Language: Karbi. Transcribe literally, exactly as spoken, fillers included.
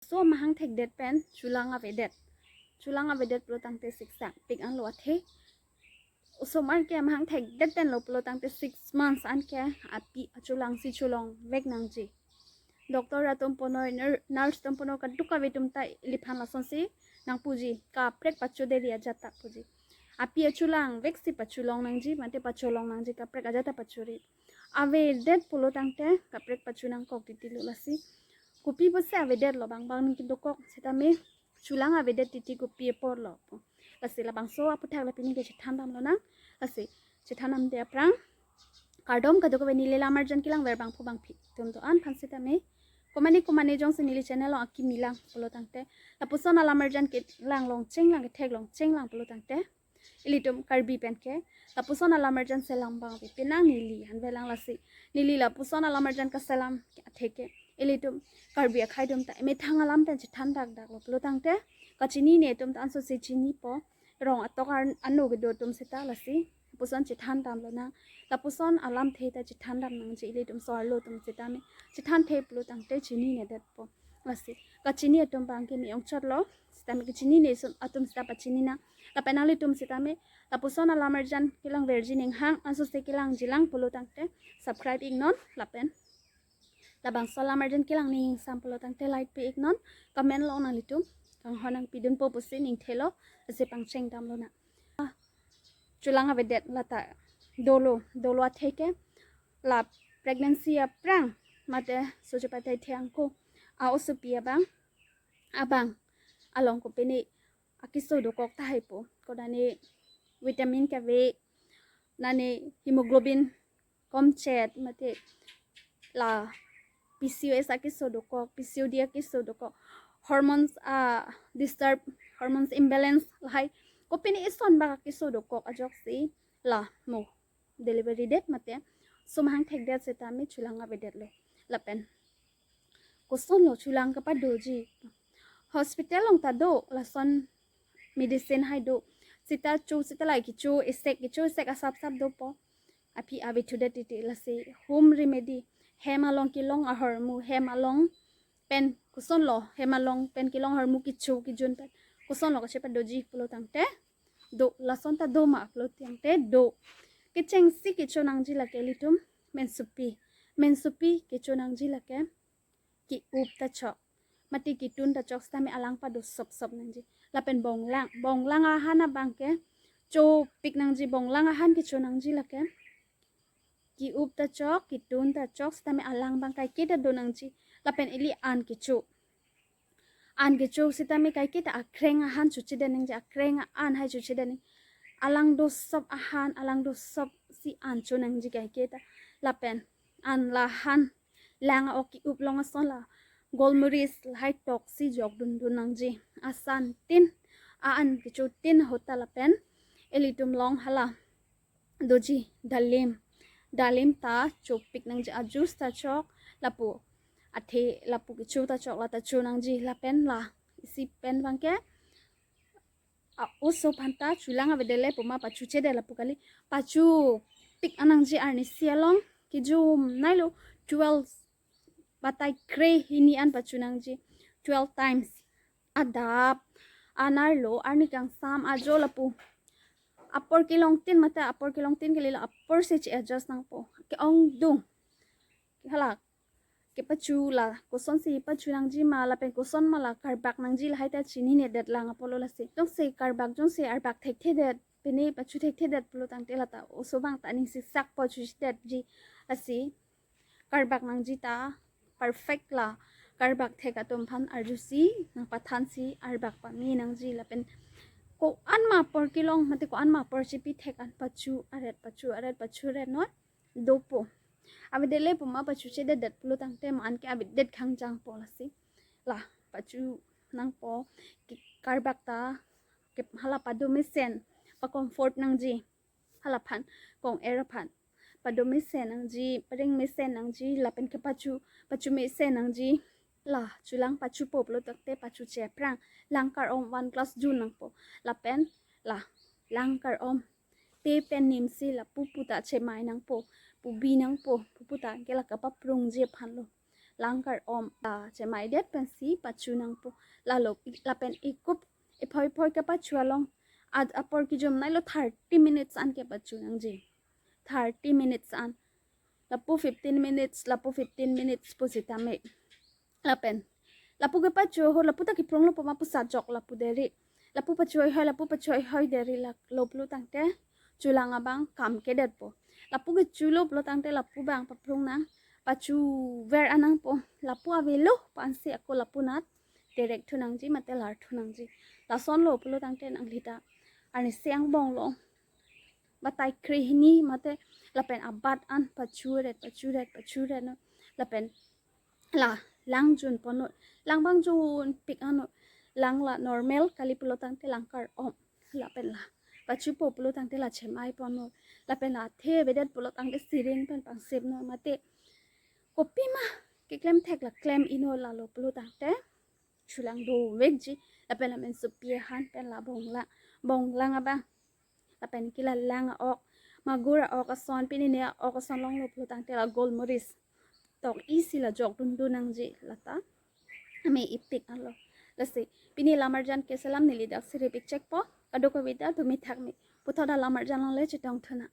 So mahang thekdet pen chulang avedet. Chulang avedet pulo tangte siksak pik anlo athe. Osomar ke mahang thekdet pen lo pulo tangte six months anke api achulang si chulong vek nangji. Doctor atum punoi, nur-, nurse atum punoi, kadokave atum ta iliphan lasonsi nangpuji, kaprek pachoderi ajat ta puji. Api achulang vek si pachulong nangji, mate pacholong nangji, kaprek ajat ta pachori. Avedet pulo tangte kaprek pachu nangkok titi lo lasi. Kopi pusi avedet lo bang bang ningkidokok sitame chulang avedet titi kopi apor lo. Lasi labangso aputhak la pini ke chethan damlo nang. Lasi chethan damde aphrang kardom kadokave neli lamarjan kelang ver bangphu bangphi atum do-an aphan sitame. Komane komane jongsi neli channel along akimi lang pulo tangte, lapuson alamarjan kelang long cheng lang, kethek long cheng lang pulo tangte, ilitum Karbi pen ke lapuson alamarjan selam bang pi penang neli han velang lasi. Neli lapuson alamarjan kaselam athe ke ilitum Karbi akhai atum ta emethang alam pen chethan dakdak lo pulo tangte, kachinine atum ta anso si chinipo, rong atok ar-, ano kedo atum seta lasi. Lapuson chethan damlo nang. Lapuson alamthe ta chethan dam nangji ilitum so-arlo atum sitame. Chethanthe pulo tangte chininedet po. Lasi kachini atum bang ke me-ong chot lo. Sitame kachinine atum seta pachini nang. Lapen nanglitum sitame lapuson alamarjan kelang verji ning hang, anso si kelangji lang pulo tangte subscribe iknon, lapen labangso alamarjan kelang ning sam pulo tangte like pi iknon, comment lo nanglitum. Kanghon nangpidunpo pusi ning thelo, lasi pangcheng damlo nang. Ah, chulang avedet lata dolo, dolo athe ke la pregnancy aphrang mate soche patai the angko a-osopi abang, abang along kopine akeso dokok tahai po. Kodane vitamin kave, nane hemoglobin komchet, mate la P C O S akeso dokok, P C O D akeso dokok, hormones a disturb, hormones imbalance lahai kopine ison bak akeso dokok ajoksi la mo delivery det mate so mahang thekdet sitame chulang avedet lo. Lapen kosonlo chulang kapadoji? Hospital along ta do lason medicine hai do. Seta cho seta lai kecho isek, kecho isek asap sap dopo. Aphi ave thudet titi lasi home remedy. Hem along kelong ahormu, hem along pen kosonlo, hem along pen kelong ahormu kecho kejun pen kosonlo kachepadoji pulo tangte do, lason ta do ma pulo tangte do. Kechengsi kecho nangji lake ilitum mensopi. Mensopi kecho nangji lake ki-up ta chok, mate kitun ta chok sitame alang pado sop sop nangji. Lapen bonglang, bonglang ahan abang ke chopik nangji, bonglang ahan kecho nangji lake ki-up ta chok, kitun ta chok sitame alang bang kaike ta do nangji. Lapen ili an kecho, an kecho sitame kaike ta akreng ahan chochedet nangji, akreng an hai chochedet nang. Alang do sop ahan, alang do sop si an cho nangji kaike ta. Lapen an la han lang a-ok ki-up long ason la golmoris lahai toksi jok dundun nangji. Asan tin, a-an kecho tin ahut ta lapen ilitum long hala doji dalim. Dalim ta chopik nangji, a-juice ta chok, lapu athe lapu kecho ta chok, la ta cho nangji. Lapen la isi pen bang ke a-oso aphan ta chulang avedet le puma pachuchedet lapu kali. Pachupik an nangji arnisi along, kejum nailo twelve batai kre hini an pachu nangji, twelve times. Adap, anerlo, arni kangsam, ajo lapu apor kelong tin mate apor kelong tin kali, la apor si che-adjust nangpo. Ke-ongdung. Hala kepachu la kosonsi pachu nangji ma lapen koson ma la karbak nangji lahai ta chininedet lang apotlo lasi. Jongsi karbak, jongsi arbak thekthedet, pine pachu thekthedet pulo tangte lata oso bang ta aning siksakpo, chuchedetji. Lasi karbak nangji ta perfect la karbak thek atum aphan arjusi nangpathansi arbak pame nangji. Lapen ko-an ma apor kelong mate ko-an ma apor chepi thek an pachu aret, pachu aret, pachu aret non dopo. Avedet le puma pachuchededet pulo tangte ma an ke avedet khangjangpo lasi. La pachu nangpo, ke karbak ta ke hala pado mesen, pa-comfort nangji. Hala aphan, kong-er aphan pado mesen nangji, pareng mesen nangji, lapen kepachu, pachu mesen nangji. La chulang pachupo pulo tangte pachuche aphrang lang kar-om one glass jun nangpo. Lapen la lang kar-om pe pen nimsi la pupu ta chemai nangpo, pubi nangpo, pupu ta ke la kapaprungji aphan lo. lang kar-om ta chemai det pensi pachu nangpo. Lalo lapen ekup ephoi phoi kepachu along ad apor kijom nailo thirty minutes an kepachu nangji. Thirty minutes an. Lapu fifteen minutes, lapu fifteen minutes pusitame. Lapen lapu kepachu ho, lapu ta kiprong lo poma pusat jok lapu deri. Lapu pachu hoi hoi, lapu pachu hoi hoi deri lak lo pulo tangte chulang abang kam kedetpo. Lapu kechu lo pulo tangte lapu abang paprong nang pachu ver anangpo. Lapu avelo pansi ako lapu nat direct thu nangji mate lar thu nangji. Lason lo pulo tangte nangli ta arnisi angbong lo batai krehini mate lapen abat an pachu ret, pachu ret, pachu ret no. Lapen la lang jun ponno, lang abang junpik anno. Lang la normal kali pulo tangte lang kar-om. Lapen la pachupo pulo tangte la chemai ponno. Lapen la the avedet pulo tangte siring pen pangsip no mate kopima keklem thek la klem inno. Lalo pulo tangte chulang dovekji. Lapen la mensupi ahan pen la bonglang, bonglang abang. Lapen ke la lang a-ok, magur a-ok ason, pini ne a-ok ason longlo pulo tangte la golmoris tok isi la jok dundun nangji, lata ame ipik anlo. Lasi pini lamarjan keselam neli daksi rip-ik chekpo. Kadokave ta tumi thakme. Puthot alamarjan longle chetong thu nang.